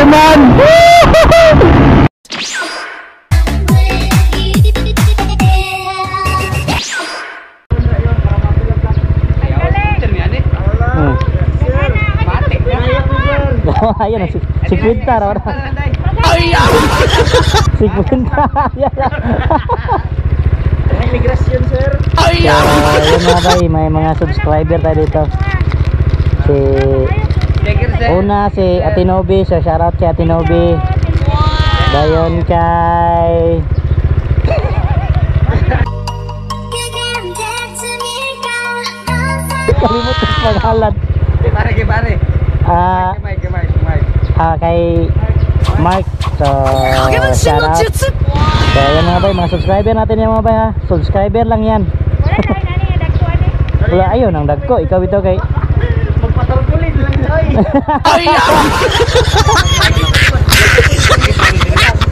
man. Ayan, si Quinta raw. Ay! Si Quinta. Immigration, sir. Ay! So, yun mga bay, may mga subscriber tayo dito. Si una si Atinobi, so shoutout kay Atinobi. Dayon kay kalimut ko pangalan. Pare, pare. Kay Mark. So, shout out. So, yan mga bay, mga subscriber natin yan mga bay ha. Subscriber lang yan. Wala, ayun ang dagko. Ikaw ito kay magpatarkulid lang oy. Ay!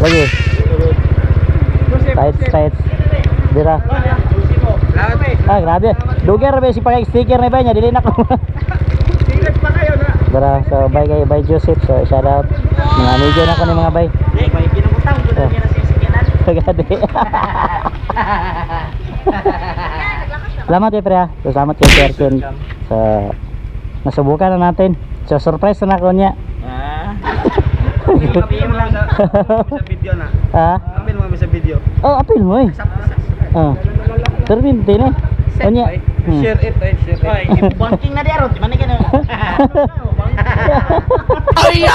Lagi. Tight, tight. Dira. Ah, grabe. Duger ba si pagay sticker ni ba niya dili na ko. Pa kayo na. Dara, so bye kay bye Joseph. So shout out. Mga amigo na ko ni mga bay. May kinumutang ko na niya sa Tagadi. Salamat eh pre. So, salamat kay Sir Ken. So nasubukan na natin. So surprise na ako niya. Ah. Apil mo lang sa video na. Ah? Apil mo sa video. Oh, apil mo eh. Oh. Terminti na. Onya. Share it, ay share it. Banking na di aron, di man ni kano. Ay!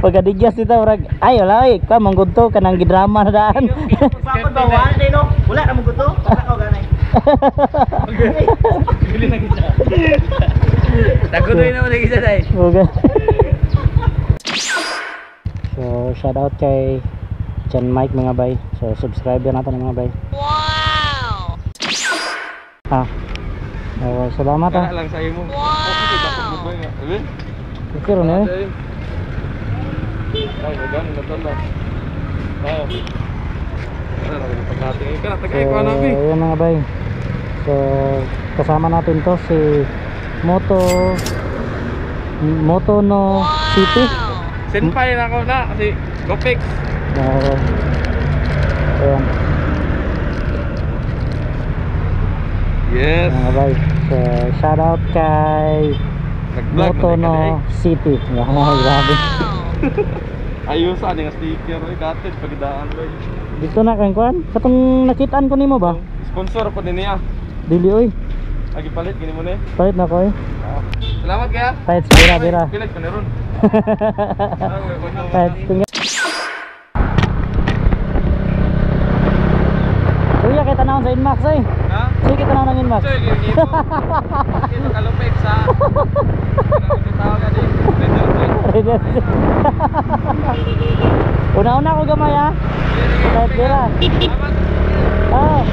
Pagkadigyas dito, murag, ay wala ay, ka manggunto kanang gidrama na daan. Bakit ba wala din no? Wala na mong guto. Wala ka ganay. Tagunoy na mo na isa day. Okay. So shout out kay Jan Mike mga bay. So subscriber natin mga bay. Wow. Ah. Okay, salamat ah. Lang sa imo. Wow. Okay ron eh. Ay, magan na to lang. Oh. So, yun mga bay. So kasama natin to si Moto no City. Senpai na ako na si Gopix. Ayan. Yes. Mga bay. So shout out kay Moto no City. Wow, grabe. Ayos ani nga sticker oy kated pagdaan oy. Dito na kang kuan. Katong nakitaan ko nimo ba? Sponsor po din niya. Dili oy. Agi palit gini mo ni. Palit na ko eh. Salamat kaya. Palit bira bira. Pilit ko na ron. Palit tinggal. Kuya kay tanawon sa Inmax eh. Ha? Sige tanawon ng Inmax. Sige, gini. Ito kalupek sa. Tawag ani. Rider. Una-una ko gamay ha. Palit bira. Salamat. Ah.